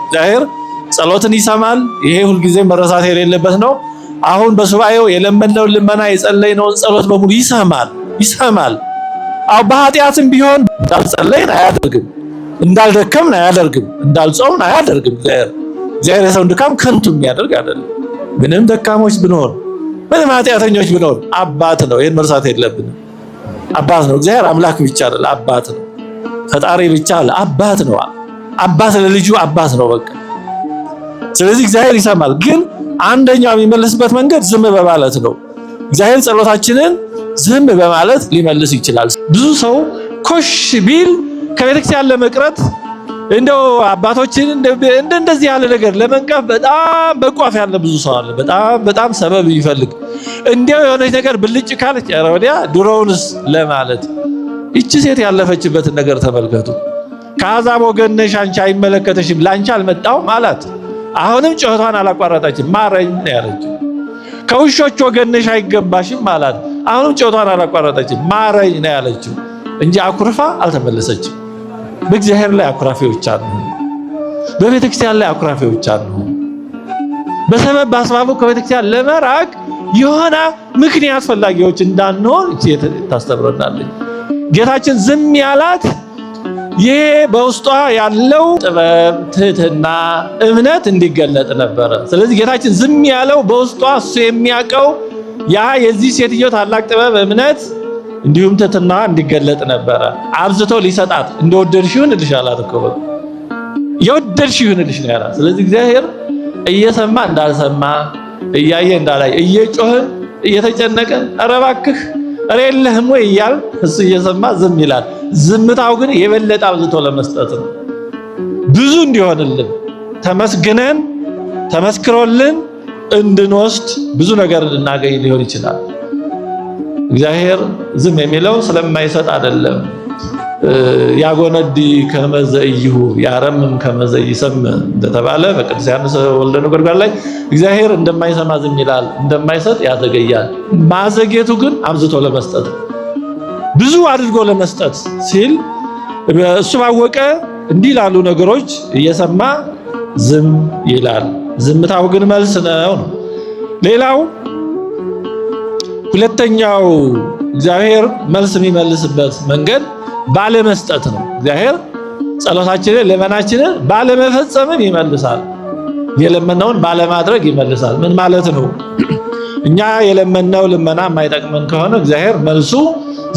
እግዚአብሔር ጸሎትን ይሰማል። ይሄ ሁልጊዜ መረሳት የሌለበት ነው። አሁን በሱባኤው የለመነውን ልመና የጸለይነውን ጸሎት በሙሉ ይሰማል ይሰማል። አዎ በኃጢአትም ቢሆን እንዳልጸለይን አያደርግም፣ እንዳልደከምን አያደርግም፣ እንዳልጾምን አያደርግም። እግዚአብሔር የሰውን ድካም ከንቱ የሚያደርግ አይደለም። ምንም ደካሞች ብንሆን፣ ምንም ኃጢአተኞች ብንሆን አባት ነው። ይህን መርሳት የለብንም። አባት ነው እግዚአብሔር። አምላክ ብቻ አይደል፣ አባት ነው። ፈጣሪ ብቻ አይደል፣ አባት ነው። አባት ለልጁ አባት ነው። በቃ ስለዚህ እግዚአብሔር ይሰማል። ግን አንደኛው የሚመልስበት መንገድ ዝም በማለት ነው። እግዚአብሔር ጸሎታችንን ዝም በማለት ሊመልስ ይችላል። ብዙ ሰው ኮሽ ቢል ከቤተክርስቲያን ለመቅረት እንደው አባቶችን እንደዚህ ያለ ነገር ለመንቀፍ በጣም በቋፍ ያለ ብዙ ሰው አለ። በጣም በጣም ሰበብ ይፈልግ እንዲያው የሆነች ነገር ብልጭ ካለች ኧረ ወዲያ ድሮውንስ ለማለት። ይቺ ሴት ያለፈችበትን ነገር ተመልከቱ። ከአሕዛብ ወገን ነሽ አንቺ አይመለከተሽም፣ ላንቺ አልመጣሁም አላት። አሁንም ጩኸቷን አላቋረጠችም። ማረኝ ነው ያለችው። ከውሾች ወገን ነሽ አይገባሽም አላት። አሁንም ጩኸቷን አላቋረጠችም። ማረኝ ነው ያለችው እንጂ አኩርፋ አልተመለሰችም። በእግዚአብሔር ላይ አኩራፊዎች አንሁን። በቤተ ክርስቲያን ላይ አኩራፊዎች አንሁን። በሰበብ በአስባቡ ከቤተ ክርስቲያን ለመራቅ የሆነ ምክንያት ፈላጊዎች እንዳንሆን ታስተምረናለች። ጌታችን ዝም ያላት ይሄ በውስጧ ያለው ጥበብ፣ ትህትና፣ እምነት እንዲገለጥ ነበረ። ስለዚህ ጌታችን ዝም ያለው በውስጧ እሱ የሚያውቀው ያ የዚህ ሴትዮ ታላቅ ጥበብ፣ እምነት እንዲሁም ትህትና እንዲገለጥ ነበረ። አብዝቶ ሊሰጣት እንደወደድሽ ይሁንልሽ አላት እኮ የወደድሽ ይሁንልሽ ነው ያላት። ስለዚህ እግዚአብሔር እየሰማ እንዳልሰማ፣ እያየ እንዳላይ፣ እየጮህን እየተጨነቀን ኧረ እባክህ ኧረ የለህም ወይ እያል እሱ እየሰማ ዝም ይላል። ዝምታው ግን የበለጠ አብዝቶ ለመስጠት ነው። ብዙ እንዲሆንልን ተመስግነን ተመስክሮልን እንድንወስድ ብዙ ነገር እንድናገኝ ሊሆን ይችላል። እግዚአብሔር ዝም የሚለው ስለማይሰጥ አይደለም። ያጎነዲ ከመዘ ይሁ ያረምም ከመዘ ይሰም እንደተባለ በቅዱስ ዮሐንስ ወልደ ነጎድጓድ ላይ እግዚአብሔር እንደማይሰማ ዝም ይላል፣ እንደማይሰጥ ያዘገያል። ማዘጌቱ ግን አብዝቶ ለመስጠት ብዙ አድርጎ ለመስጠት ሲል እሱ ባወቀ እንዲህ ላሉ ነገሮች እየሰማ ዝም ይላል። ዝምታው ግን መልስ ነው ነው። ሌላው ሁለተኛው እግዚአብሔር መልስ የሚመልስበት መንገድ ባለመስጠት ነው። እግዚአብሔር ጸሎታችንን ልመናችንን ባለመፈጸምም ይመልሳል። የለመነውን ባለማድረግ ይመልሳል። ምን ማለት ነው? እኛ የለመነው ልመና የማይጠቅመን ከሆነ እግዚአብሔር መልሱ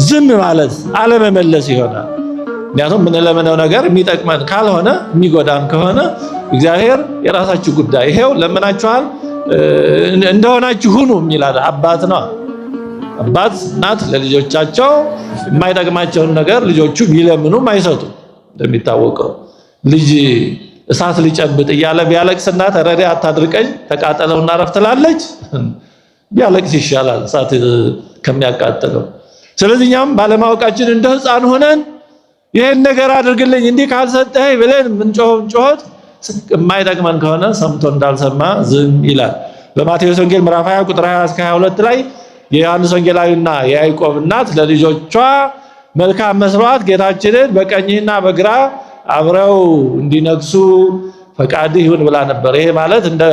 ዝም ማለት አለመመለስ ይሆናል። ምክንያቱም የምንለምነው ነገር የሚጠቅመን ካልሆነ፣ የሚጎዳን ከሆነ እግዚአብሔር የራሳችሁ ጉዳይ ይሄው ለምናችኋል እንደሆናችሁ ሁኑ የሚላል አባት ነው። አባት እናት ለልጆቻቸው የማይጠቅማቸውን ነገር ልጆቹ ቢለምኑም አይሰጡ። እንደሚታወቀው ልጅ እሳት ሊጨብጥ እያለ ቢያለቅስ እናት ረዲ አታድርቀኝ ተቃጠለውና ረፍ ትላለች። ቢያለቅስ ይሻላል እሳት ከሚያቃጥለው። ስለዚህ እኛም ባለማወቃችን እንደ ሕፃን ሆነን ይህን ነገር አድርግልኝ እንዲህ ካልሰጠኸኝ ብለን ምንጮኸውን ጮኸት የማይጠቅመን ከሆነ ሰምቶ እንዳልሰማ ዝም ይላል። በማቴዎስ ወንጌል ምዕራፍ 20 ቁጥር 20 እስከ 22 ላይ የዮሐንስ ወንጌላዊና የያዕቆብ እናት ለልጆቿ መልካም መስሏት ጌታችንን በቀኝና በግራ አብረው እንዲነግሱ ፈቃድህ ይሁን ብላ ነበር። ይሄ ማለት እንደ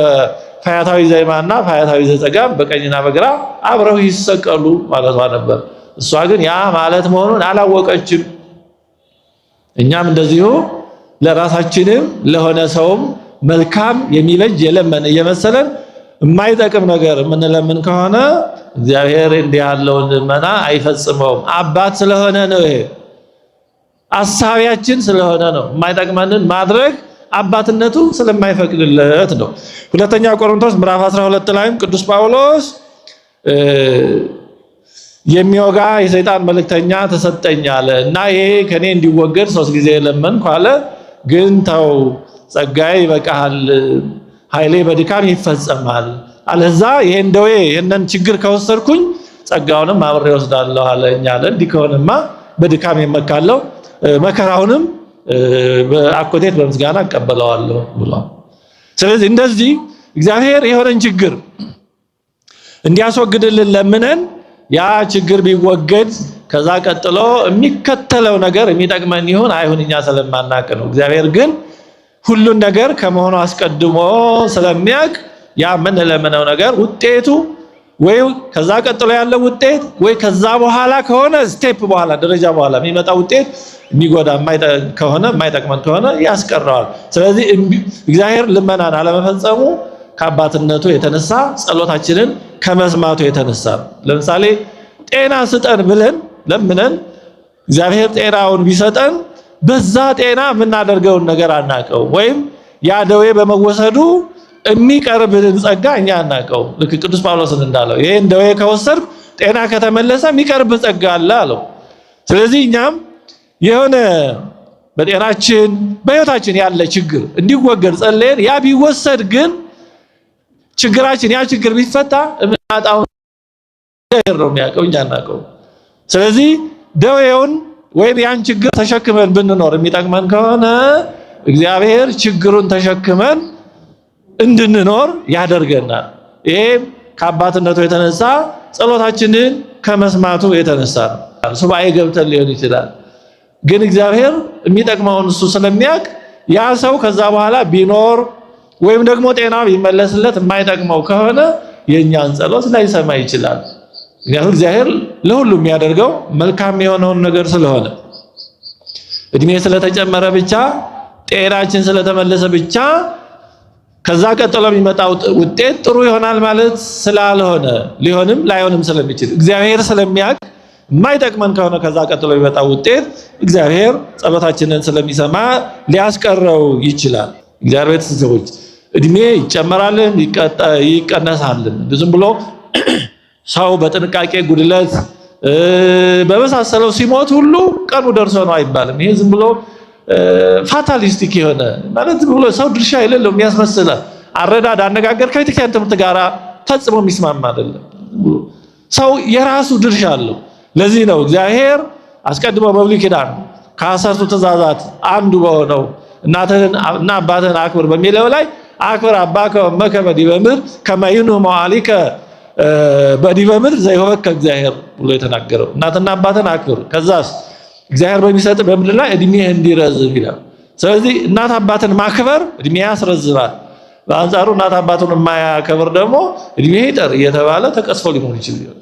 ፈያታዊ ዘይማና ፈያታዊ ዘጸጋም በቀኝና በግራ አብረው ይሰቀሉ ማለቷ ነበር። እሷ ግን ያ ማለት መሆኑን አላወቀችም። እኛም እንደዚሁ ለራሳችንም ለሆነ ሰውም መልካም የሚበጅ የለመን እየመሰለን የማይጠቅም ነገር የምንለምን ከሆነ እግዚአብሔር እንዲህ ያለውን ልመና አይፈጽመውም። አባት ስለሆነ ነው። ይሄ አሳቢያችን ስለሆነ ነው። የማይጠቅመንን ማድረግ አባትነቱ ስለማይፈቅድለት ነው። ሁለተኛ ቆሮንቶስ ምዕራፍ 12 ላይም ቅዱስ ጳውሎስ የሚወጋ የሰይጣን መልእክተኛ ተሰጠኝ አለ እና ይሄ ከኔ እንዲወገድ 3 ጊዜ ለመንኩ አለ። ግን ተው ጸጋዬ ይበቃሃል፣ ኃይሌ በድካም ይፈጸማል። አለዛ ይሄን ደዌ ይሄንን ችግር ከወሰድኩኝ ጸጋውንም አብሬ ወስዳለሁ አለኝ አለ። እንዲህ ከሆነማ በድካም የመካለው መከራውንም በአኮቴት በምስጋና እቀበለዋለሁ ብሏል። ስለዚህ እንደዚህ እግዚአብሔር የሆነን ችግር እንዲያስወግድልን ለምነን ያ ችግር ቢወገድ ከዛ ቀጥሎ የሚከተለው ነገር የሚጠቅመን ይሁን አይሁን እኛ ስለማናቅ ነው። እግዚአብሔር ግን ሁሉን ነገር ከመሆኑ አስቀድሞ ስለሚያውቅ ያ የምንለምነው ነገር ውጤቱ ወይ ከዛ ቀጥሎ ያለው ውጤት ወይ ከዛ በኋላ ከሆነ step በኋላ ደረጃ በኋላ የሚመጣ ውጤት የሚጎዳ ከሆነ፣ የማይጠቅመን ከሆነ ያስቀረዋል። ስለዚህ እግዚአብሔር ልመናን አለመፈጸሙ ከአባትነቱ የተነሳ፣ ጸሎታችንን ከመስማቱ የተነሳ ነው። ለምሳሌ ጤና ስጠን ብለን ለምነን እግዚአብሔር ጤናውን ቢሰጠን በዛ ጤና የምናደርገውን ነገር አናውቀው፣ ወይም ያ ደዌ በመወሰዱ የሚቀርብልን ጸጋ እኛ አናውቀው። ልክ ቅዱስ ጳውሎስን እንዳለው ይሄን ደዌ ከወሰድኩ ጤና ከተመለሰ የሚቀርብ ጸጋ አለ አለው። ስለዚህ እኛም የሆነ በጤናችን በሕይወታችን ያለ ችግር እንዲወገድ ጸለየን፣ ያ ቢወሰድ ግን ችግራችን ያ ችግር ቢፈታ የምናጣውን እግዚአብሔር ነው የሚያውቀው፣ እኛ አናውቀው። ስለዚህ ደዌውን ወይም ያን ችግር ተሸክመን ብንኖር የሚጠቅመን ከሆነ እግዚአብሔር ችግሩን ተሸክመን እንድንኖር ያደርገናል። ይሄም ከአባትነቱ የተነሳ፣ ጸሎታችንን ከመስማቱ የተነሳ ነው። ሱባኤ ገብተን ሊሆን ይችላል። ግን እግዚአብሔር የሚጠቅመውን እሱ ስለሚያውቅ ያ ሰው ከዛ በኋላ ቢኖር ወይም ደግሞ ጤና ቢመለስለት የማይጠቅመው ከሆነ የእኛን ጸሎት ላይሰማ ይችላል። ምክንያቱም እግዚአብሔር ለሁሉ የሚያደርገው መልካም የሆነውን ነገር ስለሆነ፣ እድሜ ስለተጨመረ ብቻ፣ ጤናችን ስለተመለሰ ብቻ ከዛ ቀጥሎ የሚመጣው ውጤት ጥሩ ይሆናል ማለት ስላልሆነ፣ ሊሆንም ላይሆንም ስለሚችል፣ እግዚአብሔር ስለሚያውቅ የማይጠቅመን ከሆነ ከዛ ቀጥሎ የሚመጣው ውጤት እግዚአብሔር ጸሎታችንን ስለሚሰማ ሊያስቀረው ይችላል። እግዚአብሔር ቤተሰቦች፣ እድሜ ይጨመራልን ይቀነሳልን፣ ዝም ብሎ ሰው በጥንቃቄ ጉድለት በመሳሰለው ሲሞት ሁሉ ቀኑ ደርሶ ነው አይባልም። ይሄ ዝም ብሎ fatalistic የሆነ፣ ማለት ዝም ብሎ ሰው ድርሻ የሌለው የሚያስመስለ አረዳድ፣ አነጋገር ከቤተክርስቲያን ትምህርት ጋር ፈጽሞ የሚስማማ አይደለም። ሰው የራሱ ድርሻ አለው። ለዚህ ነው እግዚአብሔር አስቀድሞ በብሉይ ኪዳን ከአስርቱ ትእዛዛት አንዱ በሆነው እናትህን እና አባትህን አክብር በሚለው ላይ አክብር አባከ ወእመከ በዲበ ምድር ከመ ይንሁ መዋዕሊከ በዲበ ምድር ዘይሁበከ እግዚአብሔር ብሎ የተናገረው። እናትና አባትህን አክብር፣ ከዛስ እግዚአብሔር በሚሰጥ በምድር ላይ እድሜህ እንዲረዝም ይላል። ስለዚህ እናት አባትን ማክበር እድሜ ያስረዝማል። በአንጻሩ እናት አባቱን የማያከብር ደግሞ እድሜ ይጠር እየተባለ ተቀስፎ ሊሆን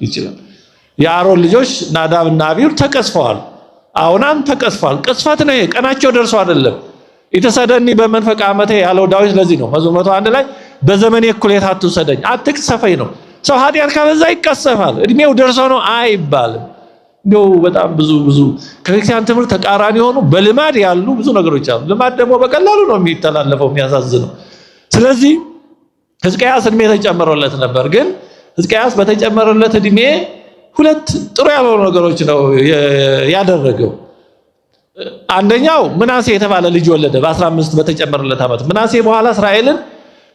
ይችላል። የአሮን ልጆች ናዳብ እና አቢሁድ ተቀስፈዋል። አውናን ተቀስፏል። ቅስፈት ነው፣ ቀናቸው ደርሶ አይደለም። ኢትውሰደኒ በመንፈቀ ዓመትየ ያለው ዳዊት ለዚህ ነው። መዝሙር 101 ላይ በዘመኔ እኩሌታ አትውሰደኝ፣ አትቅሰፈኝ ነው። ሰው ኃጢአት ካበዛ ይቀሰፋል። እድሜው ደርሶ ነው አይባልም። እንደው በጣም ብዙ ብዙ ከክርስቲያን ትምህርት ተቃራኒ የሆኑ በልማድ ያሉ ብዙ ነገሮች አሉ። ልማድ ደግሞ በቀላሉ ነው የሚተላለፈው፣ የሚያሳዝነው። ስለዚህ ሕዝቅያስ እድሜ ተጨምሮለት ነበር። ግን ሕዝቅያስ በተጨመረለት እድሜ ሁለት ጥሩ ያልሆኑ ነገሮች ነው ያደረገው። አንደኛው ምናሴ የተባለ ልጅ ወለደ በ15 በተጨመረለት ዓመት። ምናሴ በኋላ እስራኤልን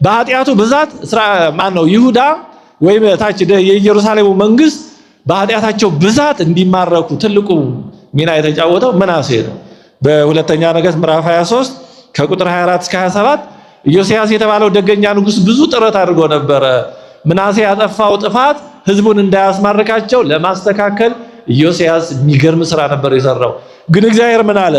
በኃጢአቱ ብዛት፣ ማን ነው፣ ይሁዳ ወይም ታች የኢየሩሳሌሙ መንግስት በኃጢአታቸው ብዛት እንዲማረኩ ትልቁ ሚና የተጫወተው ምናሴ ነው። በሁለተኛ ነገሥት ምዕራፍ 23 ከቁጥር 24 እስከ 27 ኢዮስያስ የተባለው ደገኛ ንጉስ ብዙ ጥረት አድርጎ ነበረ። ምናሴ ያጠፋው ጥፋት ህዝቡን እንዳያስማርካቸው ለማስተካከል ኢዮስያስ የሚገርም ስራ ነበር የሰራው። ግን እግዚአብሔር ምን አለ?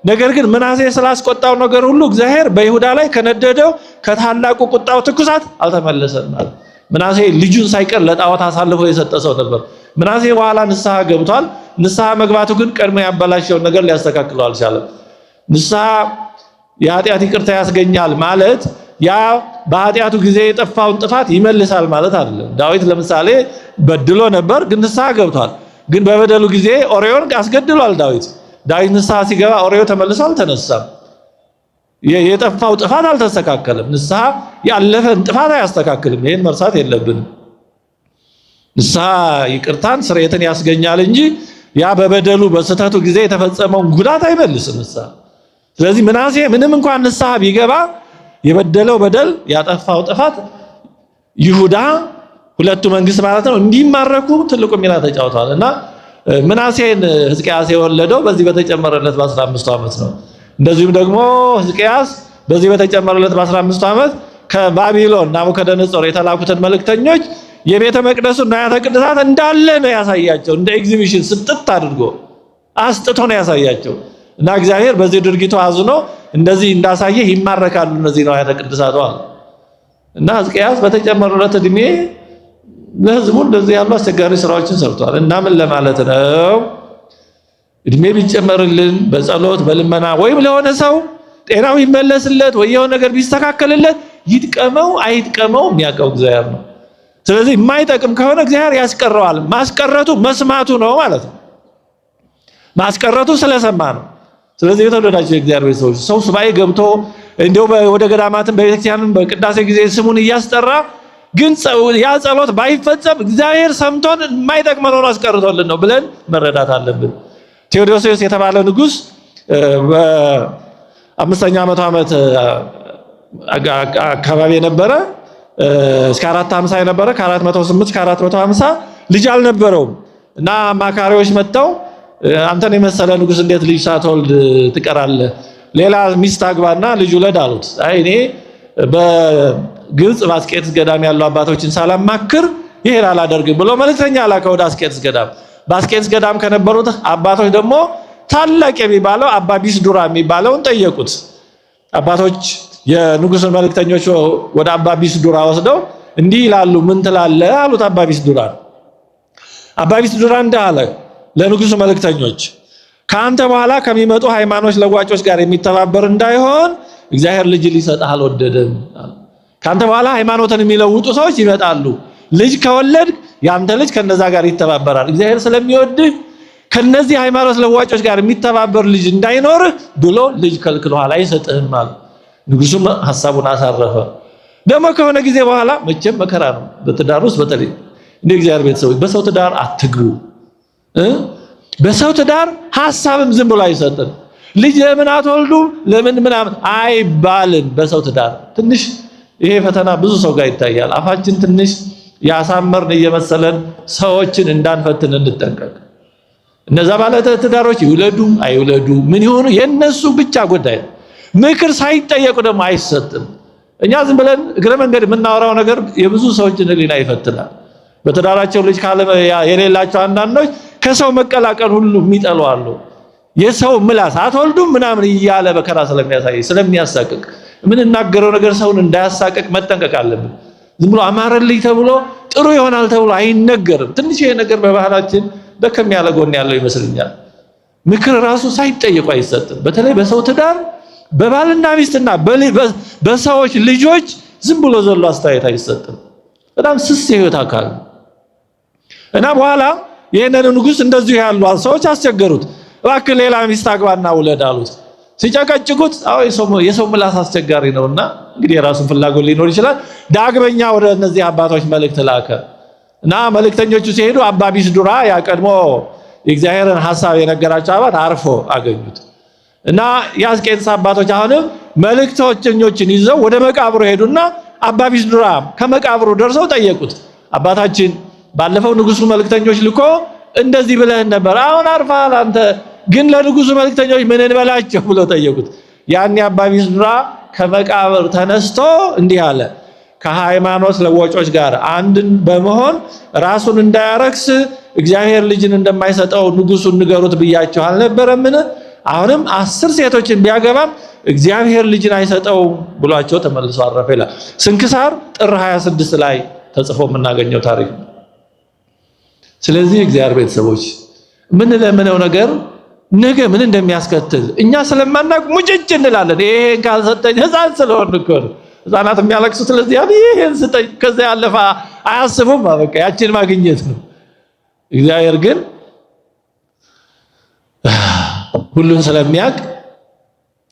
ነገር ግን ምናሴ ስላስቆጣው ነገር ሁሉ እግዚአብሔር በይሁዳ ላይ ከነደደው ከታላቁ ቁጣው ትኩሳት አልተመለሰም አለ። ምናሴ ልጁን ሳይቀር ለጣዖት አሳልፎ የሰጠ ሰው ነበር። ምናሴ በኋላ ንስሐ ገብቷል። ንስሐ መግባቱ ግን ቀድሞ ያበላሸውን ነገር ሊያስተካክለው አልቻለም። ንስሐ የኃጢአት ይቅርታ ያስገኛል ማለት ያ በኃጢአቱ ጊዜ የጠፋውን ጥፋት ይመልሳል ማለት አይደለም። ዳዊት ለምሳሌ በድሎ ነበር፣ ግን ንስሐ ገብቷል። ግን በበደሉ ጊዜ ኦርዮን አስገድሏል ዳዊት። ዳዊት ንስሐ ሲገባ ኦርዮ ተመልሶ አልተነሳም። የጠፋው ጥፋት አልተስተካከለም። ንስሐ ያለፈን ጥፋት አያስተካክልም። ይህን መርሳት የለብንም። ንስሐ ይቅርታን ስርየትን ያስገኛል እንጂ ያ በበደሉ በስህተቱ ጊዜ የተፈጸመውን ጉዳት አይመልስም ንስሐ። ስለዚህ ምናሴ ምንም እንኳን ንስሐ ቢገባ የበደለው በደል፣ ያጠፋው ጥፋት ይሁዳ ሁለቱ መንግስት ማለት ነው እንዲማረኩ ትልቁ ሚና ተጫውተዋል። እና ምናሴን ሕዝቅያስ የወለደው በዚህ በተጨመረለት በ15ቱ ዓመት ነው። እንደዚሁም ደግሞ ሕዝቅያስ በዚህ በተጨመረለት በ15ቱ ዓመት ከባቢሎን ናቡከደነጾር የተላኩትን መልእክተኞች የቤተ መቅደሱን ንዋያተ ቅድሳት እንዳለ ነው ያሳያቸው። እንደ ኤግዚቢሽን ስጥት አድርጎ አስጥቶ ነው ያሳያቸው። እና እግዚአብሔር በዚህ ድርጊቱ አዝኖ እንደዚህ እንዳሳየህ ይማረካሉ እነዚህ ንዋያተ ቅድሳቱ አለ። እና ሕዝቅያስ በተጨመረለት እድሜ ለህዝቡ እንደዚህ ያሉ አስቸጋሪ ስራዎችን ሰርቷል። እና ምን ለማለት ነው? እድሜ ቢጨመርልን በጸሎት በልመና ወይም ለሆነ ሰው ጤናው ይመለስለት ወይ የሆነ ነገር ቢስተካከልለት ይጥቀመው አይጥቀመው የሚያውቀው እግዚአብሔር ነው። ስለዚህ የማይጠቅም ከሆነ እግዚአብሔር ያስቀረዋል። ማስቀረቱ መስማቱ ነው ማለት ነው። ማስቀረቱ ስለሰማ ነው። ስለዚህ የተወደዳቸው የእግዚአብሔር ቤተሰቦች ሰው ሱባኤ ገብቶ እንዲያው ወደ ገዳማትም በቤተክርስቲያንም በቅዳሴ ጊዜ ስሙን እያስጠራ ግን ያ ጸሎት ባይፈጸም እግዚአብሔር ሰምቶን የማይጠቅመን ሆኖ አስቀርቶልን ነው ብለን መረዳት አለብን። ቴዎዶሲዎስ የተባለ ንጉስ በአምስተኛ መቶ ዓመት አካባቢ የነበረ እስከ 450 የነበረ ከ408 እስከ 450 ልጅ አልነበረውም እና አማካሪዎች መጥተው አንተን የመሰለ ንጉስ እንዴት ልጅ ሳትወልድ ትቀራለህ? ሌላ ሚስት አግባና ልጅ ውለድ አሉት። አይ እኔ በግብፅ በአስቄጥስ ገዳም ያሉ አባቶችን ሳላማክር ይሄን አላደርግም ብሎ መልእክተኛ ላከ ወደ አስቄጥስ ገዳም። በአስቄጥስ ገዳም ከነበሩት አባቶች ደግሞ ታላቅ የሚባለው አባ ቢስዱራ የሚባለውን ጠየቁት። አባቶች የንጉስን መልእክተኞች ወደ አባ ቢስዱራ ወስደው እንዲህ ይላሉ፣ ምን ትላለህ አሉት። አባ ቢስዱራ አባ ቢስዱራ እንዲህ አለ ለንጉሱ መልእክተኞች ከአንተ በኋላ ከሚመጡ ሃይማኖት ለዋጮች ጋር የሚተባበር እንዳይሆን እግዚአብሔር ልጅ ሊሰጥህ አልወደደም። ከአንተ በኋላ ሃይማኖትን የሚለውጡ ሰዎች ይመጣሉ። ልጅ ከወለድክ ያንተ ልጅ ከነዛ ጋር ይተባበራል። እግዚአብሔር ስለሚወድህ ከነዚህ ሃይማኖት ለዋጮች ጋር የሚተባበር ልጅ እንዳይኖርህ ብሎ ልጅ ከልክሎሃል፣ አይሰጥህም አለ። ንጉሱም ሐሳቡን አሳረፈ። ደግሞ ከሆነ ጊዜ በኋላ መቼም መከራ ነው በትዳር ውስጥ በተለይ እንደ እግዚአብሔር ቤተሰቦች በሰው ትዳር አትግቡ። በሰው ትዳር ሐሳብም ዝም ብሎ አይሰጥም። ልጅ ለምን አትወልዱም ለምን ምናምን አይባልም። በሰው ትዳር ትንሽ ይሄ ፈተና ብዙ ሰው ጋር ይታያል። አፋችን ትንሽ ያሳመርን እየመሰለን ሰዎችን እንዳንፈትን እንጠንቀቅ። እነዛ ባለ ትዳሮች ይውለዱ አይውለዱ ምን ይሆኑ የነሱ ብቻ ጉዳይ ነው። ምክር ሳይጠየቁ ደግሞ አይሰጥም። እኛ ዝም ብለን እግረ መንገድ የምናወራው ነገር የብዙ ሰዎችን ሕሊና ይፈትናል። በትዳራቸው ልጅ ካለ የሌላቸው አንዳንዶች ከሰው መቀላቀል ሁሉ የሚጠሉ አሉ። የሰው ምላስ አትወልዱም ምናምን እያለ መከራ ስለሚያሳይ ስለሚያሳቅቅ የምንናገረው ነገር ሰውን እንዳያሳቅቅ መጠንቀቅ አለብን። ዝም ብሎ አማረልኝ ተብሎ ጥሩ ይሆናል ተብሎ አይነገርም። ትንሽ ይሄ ነገር በባህላችን ደከም ያለ ጎን ያለው ይመስለኛል። ምክር ራሱ ሳይጠየቁ አይሰጥም። በተለይ በሰው ትዳር በባልና ሚስትና በሰዎች ልጆች ዝም ብሎ ዘሎ አስተያየት አይሰጥም። በጣም ስስ የህይወት አካል እና በኋላ ይህንን ንጉስ እንደዚሁ ያሉ ሰዎች አስቸገሩት። እባክህ ሌላ ሚስት አግባና ውለድ አሉት። ሲጨቀጭቁት አዎ የሰው ምላስ አስቸጋሪ ነውና እንግዲህ የራሱን ፍላጎት ሊኖር ይችላል። ዳግመኛ ወደ እነዚህ አባቶች መልእክት ላከ እና መልእክተኞቹ ሲሄዱ አባ ቢስዱራ ያ ቀድሞ የእግዚአብሔርን ሐሳብ የነገራቸው አባት አርፎ አገኙት። እና የአስቄጥስ አባቶች አሁንም መልእክተኞችን ይዘው ወደ መቃብሩ ሄዱና አባ ቢስዱራ ከመቃብሩ ደርሰው ጠየቁት። አባታችን ባለፈው ንጉሱ መልእክተኞች ልኮ እንደዚህ ብለህን ነበር፣ አሁን አርፈሃል አንተ ግን ለንጉሱ መልእክተኞች ምን እንበላቸው ብለው ጠየቁት። ያኔ አባ ቢስዱራ ከመቃብር ተነስቶ እንዲህ አለ። ከሃይማኖት ለዋጮች ጋር አንድን በመሆን ራሱን እንዳያረክስ እግዚአብሔር ልጅን እንደማይሰጠው ንጉሱን ንገሩት ብያቸው አልነበረምን? አሁንም 10 ሴቶችን ቢያገባም እግዚአብሔር ልጅን አይሰጠው ብሏቸው ተመልሶ አረፈ ይላል። ስንክሳር ጥር 26 ላይ ተጽፎ የምናገኘው ታሪክ ነው። ስለዚህ እግዚአብሔር ቤተሰቦች የምንለምነው ነገር ነገ ምን እንደሚያስከትል እኛ ስለማናውቅ ሙጭጭ እንላለን። ይሄን ካልሰጠኝ ሕፃን ስለሆን እኮ ነው ሕፃናት የሚያለቅሱት። ስለዚህ ያን ይሄን ስጠኝ ከዛ ያለፈ አያስቡም። በቃ ያችን ማግኘት ነው። እግዚአብሔር ግን ሁሉን ስለሚያውቅ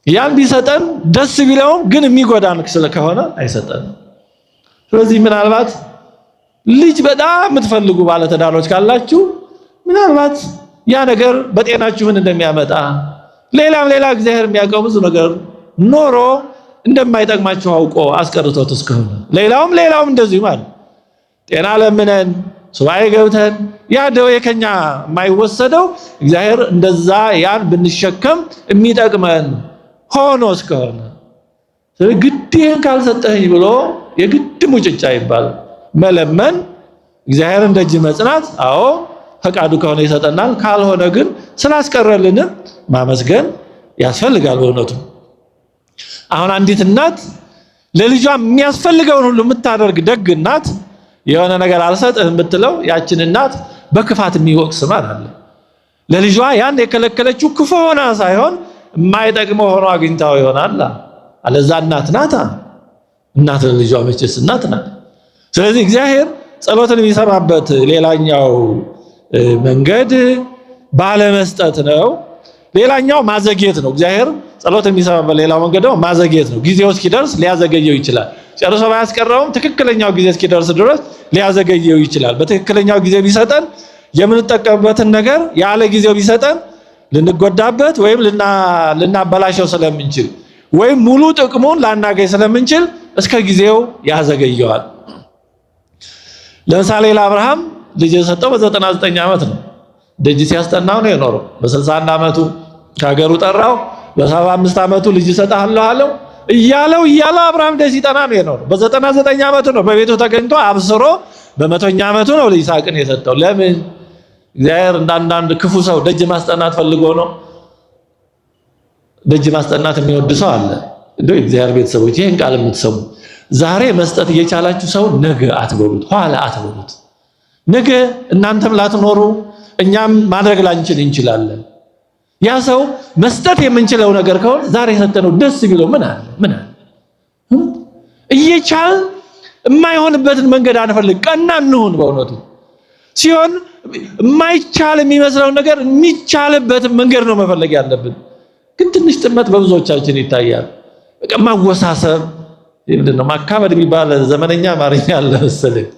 ያን ቢሰጠን ደስ ቢለውም ግን የሚጎዳን ስለከሆነ አይሰጠንም። ስለዚህ ምናልባት ልጅ በጣም የምትፈልጉ ባለትዳሮች ካላችሁ ምናልባት ያ ነገር በጤናችሁ ምን እንደሚያመጣ ሌላም ሌላ እግዚአብሔር የሚያውቀው ብዙ ነገር ኖሮ እንደማይጠቅማችሁ አውቆ አስቀርቶት እስከሆነ ሌላውም ሌላውም እንደዚሁ ማለት ጤና ለምነን ሱባኤ ገብተን ያ ደዌ ከኛ የማይወሰደው እግዚአብሔር እንደዛ ያን ብንሸከም የሚጠቅመን ሆኖ እስከሆነ ግድ ይህን ካልሰጠኸኝ ብሎ የግድ ሙጭጫ ይባላል። መለመን እግዚአብሔርን ደጅ መጽናት፣ አዎ ፈቃዱ ከሆነ ይሰጠናል፣ ካልሆነ ግን ስላስቀረልንም ማመስገን ያስፈልጋል በእውነቱ። አሁን አንዲት እናት ለልጇ የሚያስፈልገውን ሁሉ የምታደርግ ደግ እናት የሆነ ነገር አልሰጥህም ብትለው ያችን እናት በክፋት የሚወቅስ ማን አለ? ለልጇ ያን የከለከለችው ክፉ ሆና ሳይሆን የማይጠቅመው ሆኖ አግኝታው ይሆናል። አለዛ እናት ናታ። እናት ለልጇ መቼስ እናት ናት። ስለዚህ እግዚአብሔር ጸሎትን የሚሰማበት ሌላኛው መንገድ ባለመስጠት ነው። ሌላኛው ማዘግየት ነው። እግዚአብሔር ጸሎት የሚሰማበት ሌላው መንገድ ደግሞ ማዘግየት ነው። ጊዜው እስኪደርስ ሊያዘገየው ይችላል። ጨርሶ ባያስቀረውም ትክክለኛው ጊዜ እስኪደርስ ድረስ ሊያዘገየው ይችላል። በትክክለኛው ጊዜ ቢሰጠን የምንጠቀምበትን ነገር ያለ ጊዜው ቢሰጠን ልንጎዳበት ወይም ልናበላሸው ስለምንችል ወይም ሙሉ ጥቅሙን ላናገኝ ስለምንችል እስከ ጊዜው ያዘገየዋል። ለምሳሌ ለአብርሃም ልጅ የሰጠው በ99 ዓመት ነው። ደጅ ሲያስጠናው ነው የኖረው። በ61 ዓመቱ ከሀገሩ ጠራው። በ75 ዓመቱ ልጅ እሰጥሃለሁ አለው። እያለው እያለው አብርሃም ደጅ ሲጠና ነው የኖረው። በ99 ዓመቱ ነው በቤቱ ተገኝቶ አብስሮ በ100ኛ ዓመቱ ነው ይስሐቅን የሰጠው። ለምን? እግዚአብሔር እንዳንዳንድ ክፉ ሰው ደጅ ማስጠናት ፈልጎ ነው። ደጅ ማስጠናት የሚወድ ሰው አለ። እንደው የእግዚአብሔር ቤተሰቦች ይህን ቃል የምትሰሙ ዛሬ መስጠት እየቻላችሁ ሰው ነገ አትበሉት፣ ኋላ አትበሉት። ነገ እናንተም ላትኖሩ እኛም ማድረግ ላንችል እንችላለን። ያ ሰው መስጠት የምንችለው ነገር ከሆነ ዛሬ የሰጠነው ደስ ቢለው ምን አለ? ምን አለ? እየቻል የማይሆንበትን መንገድ አንፈልግ፣ ቀና እንሁን። በእውነቱ ሲሆን የማይቻል የሚመስለውን ነገር የሚቻልበትን መንገድ ነው መፈለግ ያለብን። ግን ትንሽ ጥመት በብዙዎቻችን ይታያል። በቃ ማወሳሰብ ምንድን ነው ማካበድ የሚባል ዘመነኛ አማርኛ አለ መሰለኝ።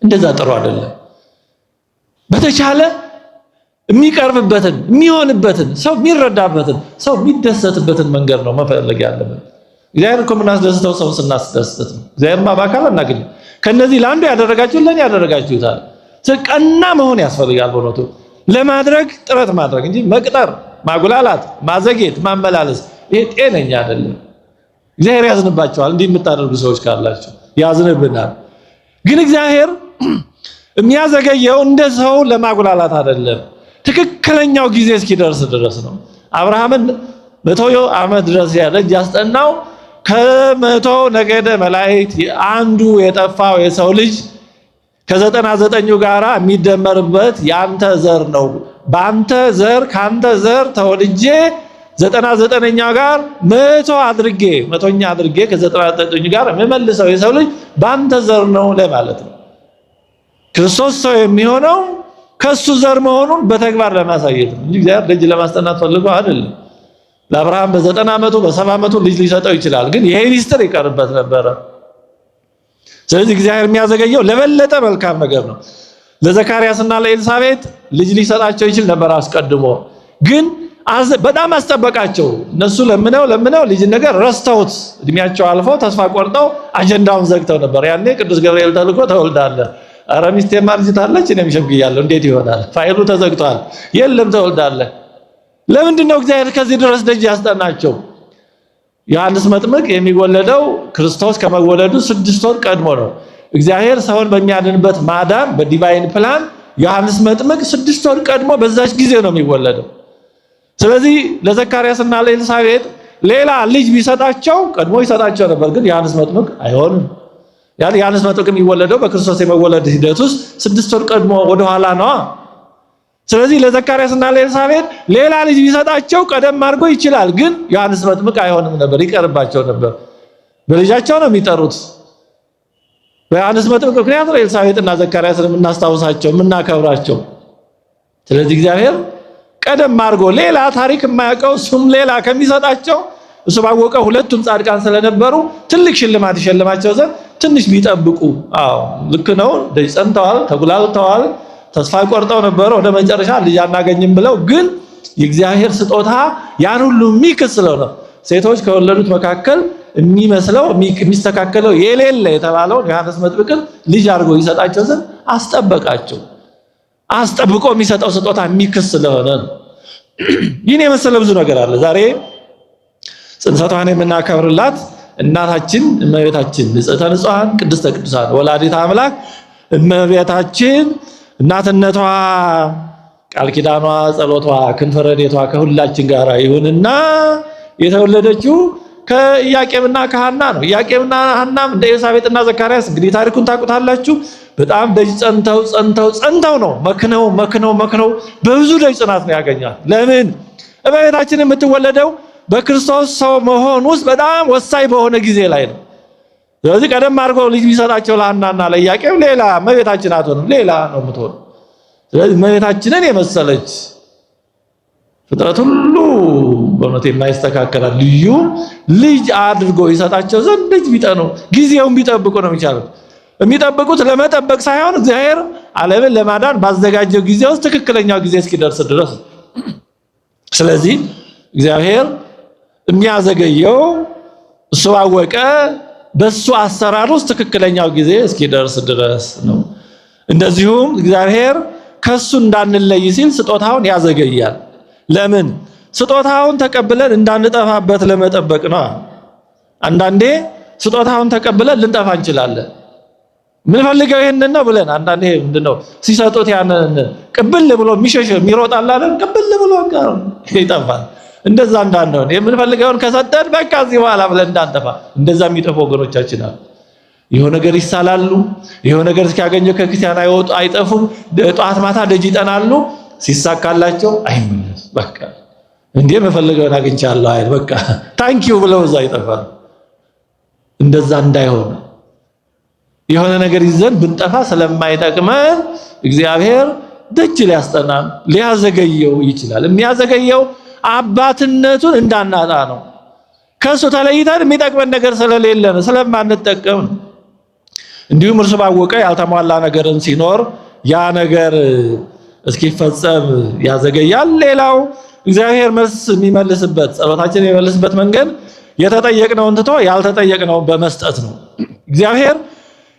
እንደዛ ጥሩ አይደለም። በተቻለ የሚቀርብበትን የሚሆንበትን ሰው የሚረዳበትን ሰው የሚደሰትበትን መንገድ ነው መፈለግ ያለብን። እግዚአብሔር እኮ የምናስደስተው ሰውን ስናስደስት ነው። እግዚአብሔርማ በአካል አናገኝም። ከነዚህ ለአንዱ ያደረጋችሁት ለእኔ ያደረጋችሁታል። ቀና መሆን ያስፈልጋል። በእውነቱ ለማድረግ ጥረት ማድረግ እንጂ መቅጠር፣ ማጉላላት፣ ማዘጌት፣ ማመላለስ ይሄ ጤነኛ አይደለም። እግዚአብሔር ያዝንባቸዋል። እንዲህ የምታደርጉ ሰዎች ካላቸው ያዝንብናል። ግን እግዚአብሔር የሚያዘገየው እንደ ሰው ለማጉላላት አይደለም፣ ትክክለኛው ጊዜ እስኪደርስ ድረስ ነው። አብርሃምን 100 ዓመት ድረስ ያደጅ ያስጠናው ከ100 ነገደ መላእክት አንዱ የጠፋው የሰው ልጅ ከ99ኙ ጋራ የሚደመርበት ያንተ ዘር ነው። በአንተ ዘር ካንተ ዘር ተወልጄ 99ኛው ጋር 100 አድርጌ 100ኛ አድርጌ ከ99ኙ ጋር የምመልሰው የሰው ልጅ በአንተ ዘር ነው ለማለት ነው። ክርስቶስ ሰው የሚሆነው ከሱ ዘር መሆኑን በተግባር ለማሳየት ነው እንጂ እግዚአብሔር ደጅ ለማስጠናት ፈልጎ አይደለም። ለአብርሃም በ90 ዓመቱ በ70 ዓመቱ ልጅ ሊሰጠው ይችላል፣ ግን ይሄ ሚስጥር ይቀርበት ነበረ። ስለዚህ እግዚአብሔር የሚያዘገየው ለበለጠ መልካም ነገር ነው። ለዘካርያስና ለኤልሳቤጥ ልጅ ሊሰጣቸው ይችል ነበር አስቀድሞ፣ ግን በጣም አስጠበቃቸው። እነሱ ለምነው ለምነው ልጅ ነገር ረስተውት እድሜያቸው አልፎ ተስፋ ቆርጠው አጀንዳውን ዘግተው ነበር። ያኔ ቅዱስ ገብርኤል ተልኮ ተወልዳለህ፣ ኧረ ሚስቴማ አርጅታለች፣ እኔም ሸምግያለሁ፣ እንዴት ይሆናል? ፋይሉ ተዘግቷል። የለም ተወልዳለህ። ለምንድን ነው እግዚአብሔር ከዚህ ድረስ ደጅ ያስጠናቸው? ዮሐንስ መጥምቅ የሚወለደው ክርስቶስ ከመወለዱ 6 ወር ቀድሞ ነው። እግዚአብሔር ሰውን በሚያድንበት ማዳን በ divine plan ዮሐንስ መጥምቅ 6 ወር ቀድሞ በዛች ጊዜ ነው የሚወለደው። ስለዚህ ለዘካርያስና ለኤልሳቤጥ ሌላ ልጅ ቢሰጣቸው ቀድሞ ይሰጣቸው ነበር፣ ግን ዮሐንስ መጥምቅ አይሆንም። ያ ዮሐንስ መጥምቅ የሚወለደው በክርስቶስ የመወለድ ሂደት ውስጥ 6 ወር ቀድሞ ወደኋላ ነዋ። ስለዚህ ለዘካርያስና ለኤልሳቤጥ ሌላ ልጅ ቢሰጣቸው ቀደም አድርጎ ይችላል፣ ግን ዮሐንስ መጥምቅ አይሆንም ነበር፣ ይቀርባቸው ነበር። በልጃቸው ነው የሚጠሩት። በዮሐንስ መጥምቅ ምክንያት ነው ኤልሳቤጥና ዘካርያስን የምናስታውሳቸው የምናከብራቸው። ስለዚህ እግዚአብሔር ቀደም አድርጎ ሌላ ታሪክ የማያውቀው እሱም ሌላ ከሚሰጣቸው እሱ ባወቀ ሁለቱም ጻድቃን ስለነበሩ ትልቅ ሽልማት ይሸልማቸው ዘንድ ትንሽ ቢጠብቁ። አዎ ልክ ነው። ደጅ ጸንተዋል፣ ተጉላልተዋል፣ ተስፋ ቆርጠው ነበረ። ወደ መጨረሻ ልጅ አናገኝም ብለው፣ ግን የእግዚአብሔር ስጦታ ያን ሁሉ የሚክስ ስለሆነ ሴቶች ከወለዱት መካከል የሚመስለው የሚስተካከለው የሌለ የተባለውን ዮሐንስ መጥምቅን ልጅ አድርጎ ይሰጣቸው ዘንድ አስጠበቃቸው። አስጠብቆ የሚሰጠው ስጦታ የሚክስ ስለሆነ ነው። ይህን የመሰለ ብዙ ነገር አለ። ዛሬ ጽንሰቷን የምናከብርላት እናታችን እመቤታችን ንጽሕተ ንጹሐን ቅድስተ ቅዱሳን ወላዲተ አምላክ እመቤታችን እናትነቷ ቃል ኪዳኗ፣ ጸሎቷ፣ ክንፈ ረድኤቷ ከሁላችን ጋር ይሁንና የተወለደችው ከኢያቄምና ከሐና ነው። ኢያቄምና ሐናም እንደ ኤልሳቤጥና ዘካርያስ እንግዲህ ታሪኩን ታውቁታላችሁ። በጣም ደጅ ጸንተው ጸንተው ጸንተው ነው መክነው መክነው መክነው በብዙ ደጅ ጽናት ነው ያገኛል። ለምን እመቤታችን የምትወለደው በክርስቶስ ሰው መሆን ውስጥ በጣም ወሳኝ በሆነ ጊዜ ላይ ነው። ስለዚህ ቀደም አድርጎ ልጅ ቢሰጣቸው ለሐናና ለኢያቄም ሌላ እመቤታችን አትሆንም፣ ሌላ ነው የምትሆነው። ስለዚህ እመቤታችንን የመሰለች ፍጥረት ሁሉ በእውነት የማይስተካከላል ልዩ ልጅ አድርጎ ይሰጣቸው ዘንድ ልጅ ቢጠኑ ጊዜውን ቢጠብቁ ነው የሚቻለው። የሚጠብቁት ለመጠበቅ ሳይሆን እግዚአብሔር ዓለምን ለማዳን ባዘጋጀው ጊዜ ውስጥ ትክክለኛው ጊዜ እስኪደርስ ድረስ። ስለዚህ እግዚአብሔር የሚያዘገየው እሱ ባወቀ በሱ አሰራር ውስጥ ትክክለኛው ጊዜ እስኪደርስ ድረስ ነው። እንደዚሁም እግዚአብሔር ከሱ እንዳንለይ ሲል ስጦታውን ያዘገያል። ለምን? ስጦታውን ተቀብለን እንዳንጠፋበት ለመጠበቅ ነው። አንዳንዴ ስጦታውን ተቀብለን ልንጠፋ እንችላለን። ምንፈልገው ይሄንን ነው ብለን አንዳንዴ ምንድነው ሲሰጡት ያንን ቅብል ብሎ የሚሸሽ የሚሮጣል አይደል? ቅብል ብሎ ይጠፋል። እንደዛ እንዳንሆን የምንፈልገውን ከሰጠን በቃ እዚህ በኋላ ብለን እንዳንጠፋ። እንደዛ የሚጠፉ ወገኖቻችን አሉ። የሆነ ነገር ይሳላሉ። የሆነ ነገር እስኪያገኙ ከክርስቲያን አይወጡ አይጠፉም። ጠዋት ማታ ደጅ ይጠናሉ። ሲሳካላቸው አይመለስ። በቃ እንዴ የምፈልገውን አግኝቻለሁ አይደል በቃ thank you ብለው እዛ ይጠፋል። እንደዛ እንዳይሆን የሆነ ነገር ይዘን ብንጠፋ ስለማይጠቅመን እግዚአብሔር ደጅ ሊያስጠናን ሊያዘገየው ይችላል። የሚያዘገየው አባትነቱን እንዳናጣ ነው። ከእሱ ተለይተን የሚጠቅመን ነገር ስለሌለ ነው፣ ስለማንጠቀም ነው። እንዲሁም እርሱ ባወቀ ያልተሟላ ነገርን ሲኖር ያ ነገር እስኪፈጸም ያዘገያል። ሌላው እግዚአብሔር መልስ የሚመልስበት ጸሎታችን የሚመልስበት መንገድ የተጠየቅነውን ትቶ ያልተጠየቅነውን በመስጠት ነው። እግዚአብሔር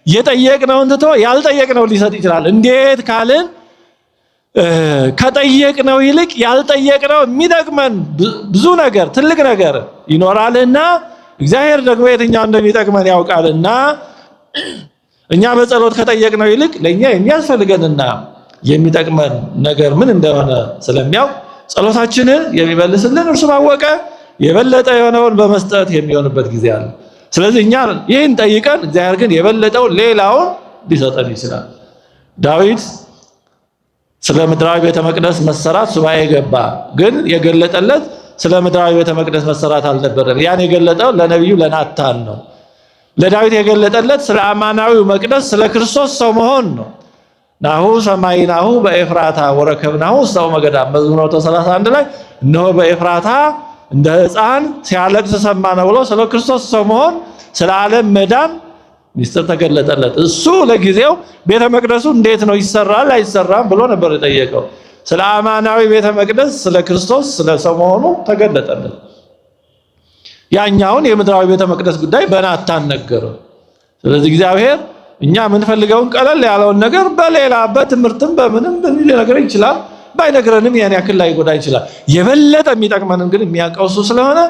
የጠየቅነውን ትቶ ያልጠየቅነውን ሊሰጥ ይችላል። እንዴት ካልን ከጠየቅነው ይልቅ ያልጠየቅነው የሚጠቅመን ብዙ ነገር ትልቅ ነገር ይኖራልና እግዚአብሔር ደግሞ የትኛው እንደሚጠቅመን ያውቃልና እኛ በጸሎት ከጠየቅነው ይልቅ ለእኛ የሚያስፈልገንና የሚጠቅመን ነገር ምን እንደሆነ ስለሚያውቅ ጸሎታችንን የሚመልስልን እርሱ ባወቀ የበለጠ የሆነውን በመስጠት የሚሆንበት ጊዜ አለ። ስለዚህ እኛ ይህን ጠይቀን እግዚአብሔር ግን የበለጠው ሌላውን ሊሰጠን ይችላል። ዳዊት ስለ ምድራዊ ቤተ መቅደስ መሰራት ሱባኤ ገባ። ግን የገለጠለት ስለ ምድራዊ ቤተ መቅደስ መሰራት አልነበረም። ያን የገለጠው ለነቢዩ ለናታን ነው። ለዳዊት የገለጠለት ስለ አማናዊው መቅደስ ስለ ክርስቶስ ሰው መሆን ነው። ናሁ ሰማይናሁ በኤፍራታ ወረከብናሁ ሰው መገዳም መዝሙር 131 ላይ እነሆ በኤፍራታ እንደ ሕፃን ሲያለቅስ ሰማነው ብሎ ስለ ክርስቶስ ሰው መሆን ስለ ዓለም መዳን ሚስጥር ተገለጠለት። እሱ ለጊዜው ቤተ መቅደሱ እንዴት ነው ይሰራል አይሰራም ብሎ ነበር የጠየቀው። ስለ አማናዊ ቤተ መቅደስ ስለ ክርስቶስ ስለ ሰው መሆኑ ተገለጠለት። ያኛውን የምድራዊ ቤተ መቅደስ ጉዳይ በናታን ነገረው። ስለዚህ እግዚአብሔር እኛ የምንፈልገውን ቀለል ያለውን ነገር በሌላ በትምህርትም በምንም ሊነግረን ይችላል። ባይነግረንም ያን ያክል ላይጎዳ ይችላል። የበለጠ የሚጠቅመንን ግን የሚያውቀው እሱ ስለሆነ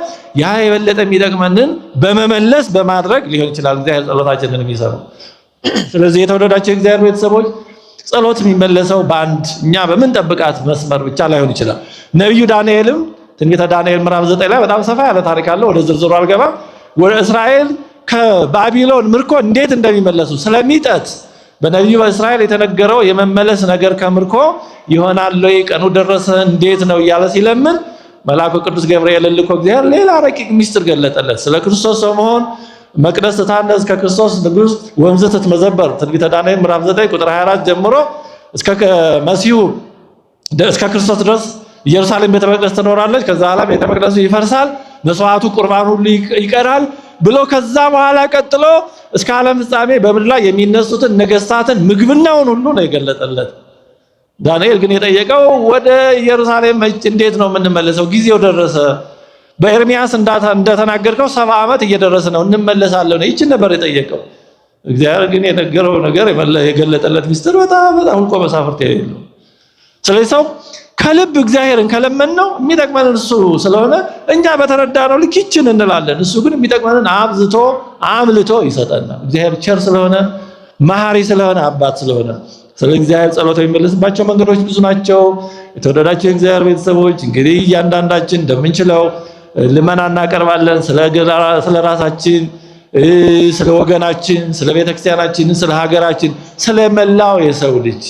ያ የበለጠ የሚጠቅመንን በመመለስ በማድረግ ሊሆን ይችላል እግዚአብሔር ጸሎታችንን የሚሰማው። ስለዚህ የተወደዳቸው እግዚአብሔር ቤተሰቦች ጸሎት የሚመለሰው በአንድ እኛ በምንጠብቃት መስመር ብቻ ላይሆን ይችላል። ነቢዩ ዳንኤልም ትንቢተ ዳንኤል ምዕራፍ 9 ላይ በጣም ሰፋ ያለ ታሪክ አለው። ወደ ዝርዝሩ አልገባም። ወደ እስራኤል ከባቢሎን ምርኮ እንዴት እንደሚመለሱ ስለሚጠት በነቢዩ በእስራኤል የተነገረው የመመለስ ነገር ከምርኮ ይሆናል ወይ? ቀኑ ደረሰ፣ እንዴት ነው እያለ ሲለምን መልአኩ ቅዱስ ገብርኤል ልኮ እግዚአብሔር ሌላ ረቂቅ ሚስጥር ገለጠለት። ስለ ክርስቶስ ሰው መሆን መቅደስ ትታነጽ ከክርስቶስ ንጉሥ ወንዝ ትትመዘበር ትንቢተ ዳንኤል ምዕራፍ 9 ቁጥር 24 ጀምሮ እስከ መሲሁ እስከ ክርስቶስ ድረስ ኢየሩሳሌም ቤተ መቅደስ ትኖራለች። ከዛ በኋላ ቤተ መቅደሱ ይፈርሳል፣ መስዋዕቱ ቁርባን ሁሉ ይቀራል ብሎ ከዛ በኋላ ቀጥሎ እስከ ዓለም ፍጻሜ በምድር ላይ የሚነሱትን ነገስታትን ምግብናውን ሁሉ ነው የገለጠለት። ዳንኤል ግን የጠየቀው ወደ ኢየሩሳሌም እንዴት ነው የምንመለሰው? ጊዜው ደረሰ። በኤርሚያስ እንደተናገርከው 70 ዓመት እየደረሰ ነው፣ እንመለሳለን ነው። ይችን ነበር የጠየቀው። እግዚአብሔር ግን የነገረው ነገር የገለጠለት ሚስጥር በጣም በጣም ሁልቆ መሳፍርት የሌለው። ስለዚህ ሰው ከልብ እግዚአብሔርን ከለመንነው የሚጠቅመንን እሱ ስለሆነ እኛ በተረዳነው ልክ ይችን እንላለን። እሱ ግን የሚጠቅመንን አብዝቶ አምልቶ ይሰጠናል። እግዚአብሔር ቸር ስለሆነ መሐሪ ስለሆነ አባት ስለሆነ ስለ እግዚአብሔር ጸሎት የሚመለስባቸው መንገዶች ብዙ ናቸው። የተወደዳቸው የእግዚአብሔር ቤተሰቦች እንግዲህ እያንዳንዳችን እንደምንችለው ልመና እናቀርባለን። ስለ ራሳችን፣ ስለ ወገናችን፣ ስለ ቤተክርስቲያናችን፣ ስለ ሀገራችን፣ ስለ መላው የሰው ልጅ፣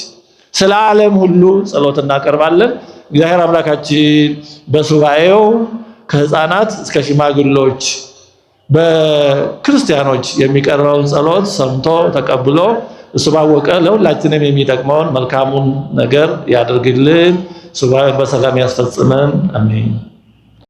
ስለ ዓለም ሁሉ ጸሎት እናቀርባለን። እግዚአብሔር አምላካችን በሱባኤው ከህፃናት እስከ ሽማግሎች በክርስቲያኖች የሚቀርበውን ጸሎት ሰምቶ ተቀብሎ እሱ ባወቀ ለሁላችንም የሚጠቅመውን መልካሙን ነገር ያደርግልን። ሱባኤውን በሰላም ያስፈጽመን። አሜን።